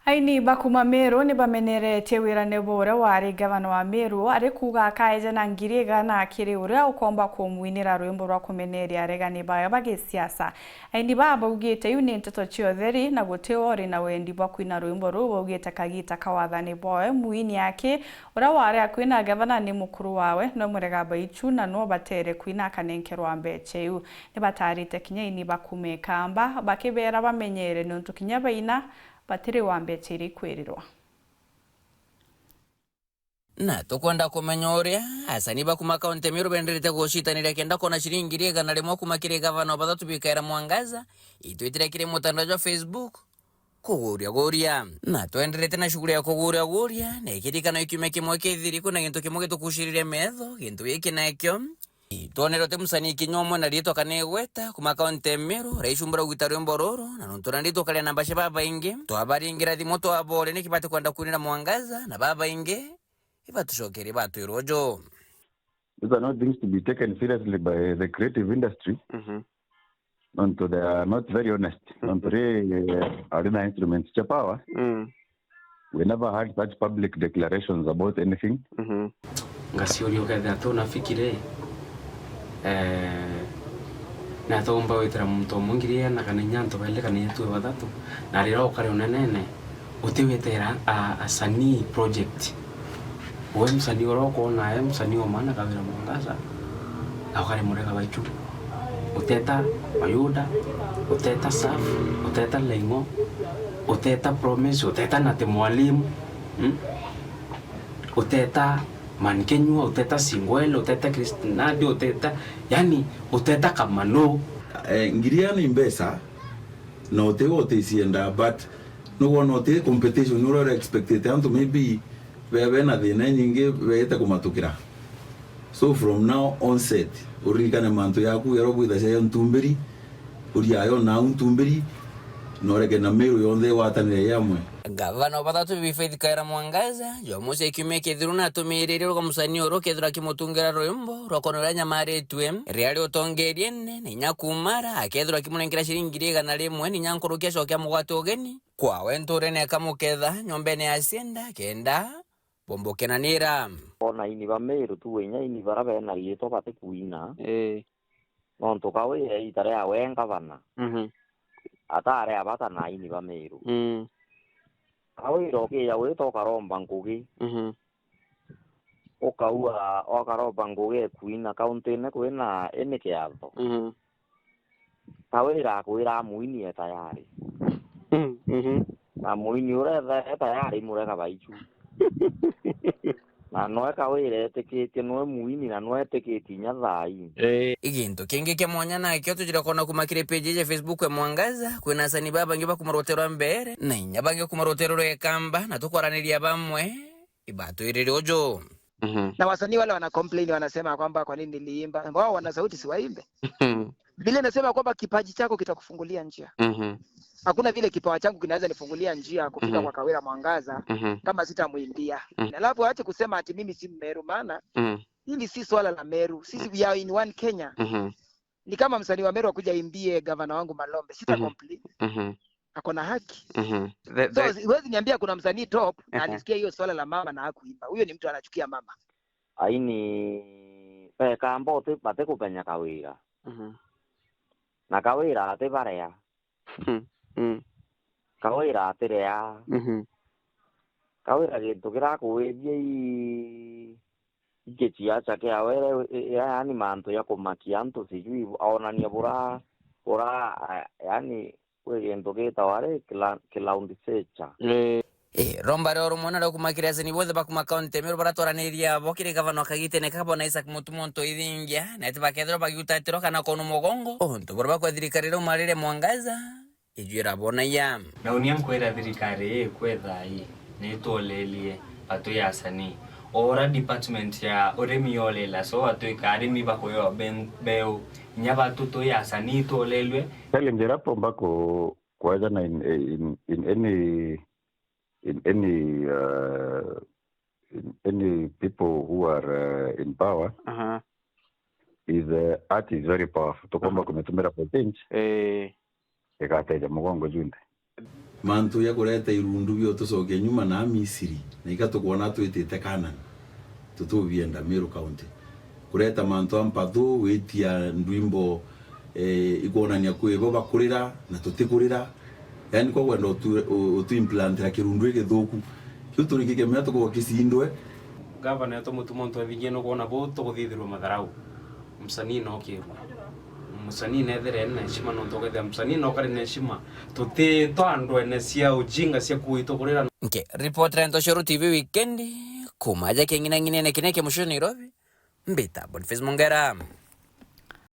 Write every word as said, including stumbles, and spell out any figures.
Aini ba kuuma Meru ni bameneretie wirane bwa uria wari ngavana wa Meru, ari kuuga akaeja na ngiri igana kiri uria ukomba kumwinira rwimbo rwa kumeneria aregani bawe ba gisiasa. Aini baa baugite iu ni nteto cia utheri na guti uri na wendi bwa kwina rwimbo ruu. Baugite kagita ka wathani bwawe, mwini aki uria wari akui na ngavana ni mukuru wawe, no murega baichu na no batere kwina akanenkerwa mbecha iu. Ni batarite kinya aini ba kuuma Ikamba, bakibera bamenyere niuntu kinya baina batiri wa mbecha iria ikwirirwa. Na tukwenda kumenya uria asani ba kuuma kaunti ya Meru benderete gucitaniria kenda kwona ciringi ngiri igana rimwe kuuma kiri gavana o bathatu bikaira Mwangaza, itwitire kiri mutandao jwa Facebook kuguria guria. Na twenderete na shughuli ya kuguria guria, na ikirikana kiumia kimwe kithiri, kwina gintu kimwe gitukuciririe metho, gintu giki nakio Itwonere uti musanii kinya umwe na riitwa kana igweta kuuma kaunti ya Meru, raicumbura gwita rwimbo ruru, na nontu na riitwa karia namba cia babaingi, twabaringira thimu twabore niki batikwenda kunira Mwangaza, na babaingi ibatucokerie batwira uju. These are not things to be taken seriously by the creative industry. Mhm. Nontu they are not very honest. Mhm. Nontu ri, eh, ari na instruments cia power. Mm. We never had such public declarations about anything. Mhm. Ngaciuria ukethira tu nafikiri, eh, na tumba witira muntu umwe ngiri igana kana inya antu bairi kana inya twe bathatu, na rira ukari unenene, utiwitira a, asanii project. We msanii uria ukwona e msanii wa maana Kawira Mwangaza, na ukari murega baichu. Uteta Mayuda, uteta Saf, uteta Laing'o, uteta Promise, uteta Nate Mwalimu, mm? Uteta Man Kenyua, uteta Singwele, uteta Christinadi, uteta, yani, uteta Kamano. Eh, ngiri igana ni mbeca, na utiga uticienda, but nukwona uti competition uria uri expected antu maybe be, bena thina inyingi beete kumatukira. So from now onset, uririkane mantu jaku, yarwa bwitha cia ntumbiri, uria yo nau ntumbiri, na ureke na Meru yonthe igwatanire yamwe. Ngavana wa bathatu Bi Faith Kawira Mwangaza, Jumamosi ya kiumia kithiru, natumiririe uruga musanii uru kethirwa akimutungira rwimbo rwa kona uria anyamaritue riria ri utongeriene, na inya kumara akethirwa akimunengera ciringi ngiri igana rimwe, na inya nkuruki acoke amugwate ugeni kwawe nturene akamuketha nyombene ya cienda kenda bombokenanira. Ona ini ba Meru tu, inya ini bara bena riitwa batikuina. Ii. Nontu Kawira iita ria we ngavana, mhm, atari abata na aini ba Meru. Mm. Kawira ukiija gwita ukaromba ngugi, mhm, ukaua, ukaromba ngugi ekuina kauntine kwina ini kiatho. Mhm. Kawira akwira amuini e tayari. Mm, mhm. Na muini uria etha e tayari murega baichu. Na noe Kawira etikitie, noe muini na noe etikitie inya thaa ii. Ii. Gintu kingi kia mwanya nakio tujire kwona kuuma kiri page ya Facebook ya Mwangaza, kwina asani babangi ba kuuma rutero rwa mbere, na inya bangi kuuma rutero rwa Ikamba, na tukwaraniria bamwe, ibatwirire uju. Mhm. Na wasanii wale wana complain, wanasema kwamba kwa nini niliimba? Wao wana sauti, si waimbe. Mhm. Biblia inasema kwamba kipaji chako kitakufungulia njia. Mhm. Hakuna vile kipawa changu kinaweza nifungulia njia kufika, mhm, kwa Kawira Mwangaza, mhm, kama sitamwimbia. Mhm. Alafu aache kusema ati mimi si Mmeru, maana, mhm, hili si swala la Meru. Sisi, mhm, we are in one Kenya. Mhm. Ni kama msanii wa Meru akuja aimbie gavana wangu Malombe. Sita, mhm, complain. Mhm. Ako na haki. Mhm. The, so, the huwezi niambia kuna msanii top na, ehe, alisikia hiyo swala la mama na hakuimba. Huyo ni mtu anachukia mama. Aini bekamba uti batikubenya Kawira. Mhm. Na Kawira ati barea. Mm, mm. Kawira atirea. Mhm. Kawira gintu kirakuwithia i, i giciaca kiawe, i, i, yaani mantu ya kumakia antu, sijui aonania bura, bura, a, yaani kwi gintu gitawa ri cla-, clown feature. Ii. Ii, romba rio rumwe nario kuuma kiri asani bonthe ba kuuma kaunti ya Meru baratwaraniria abo kiri gavana wa kagitene ka bona Isaac Mutuma Ntwithingia, na ati bakethirwa bagiutatirwa kana kwonwa mugongo, untu buria bakwa thirikari irauma riria Mwangaza ijuira bonagia. Na unia nkwira thirikari ii kwi thaa ii, ni itwolelie batwi asani. O uria department ya urimi yolela, so atwika arimi bakuewa be-, mbeu, inya batu twi asani itwolelwe. Challenge iria mpomba ku-, kwethana in, in, in any, in any, uh, in any people who are, uh, in power, aha, is, uh, art is very powerful. Tukomba, aha, kumitumira for change. Ii. Igateja mugongo junthe. Mantu ya kureta irundu bia utucokia nyuma na Misiri, na iga tukwona twitite Canaan, tutubienda Meru County. Kureta mantu a mpathu, witia ndwimbo, eh, ikwonania kwi bo bakurira na tutikurira. Yani, kwa gwenda utu-, u-, utuimplantira kirundu gigithuku. Kiu turikikemea tukorwo kicindwe. Gavana yetu Mutuma, untu ethingie nukwona bu tuguthithirwa matharau. Msanii no kirwa. Msanii nethire ena heshima, nontu ukethira msanii no kari na heshima, tutitwa andu ene cia ujinga cia kuitwa kurira. Nke ripoti ya Ntoshoro T V wikendi, kuma aja king'inang'inene kiria kia mucio Nairobi, mbita Boniface Mongera.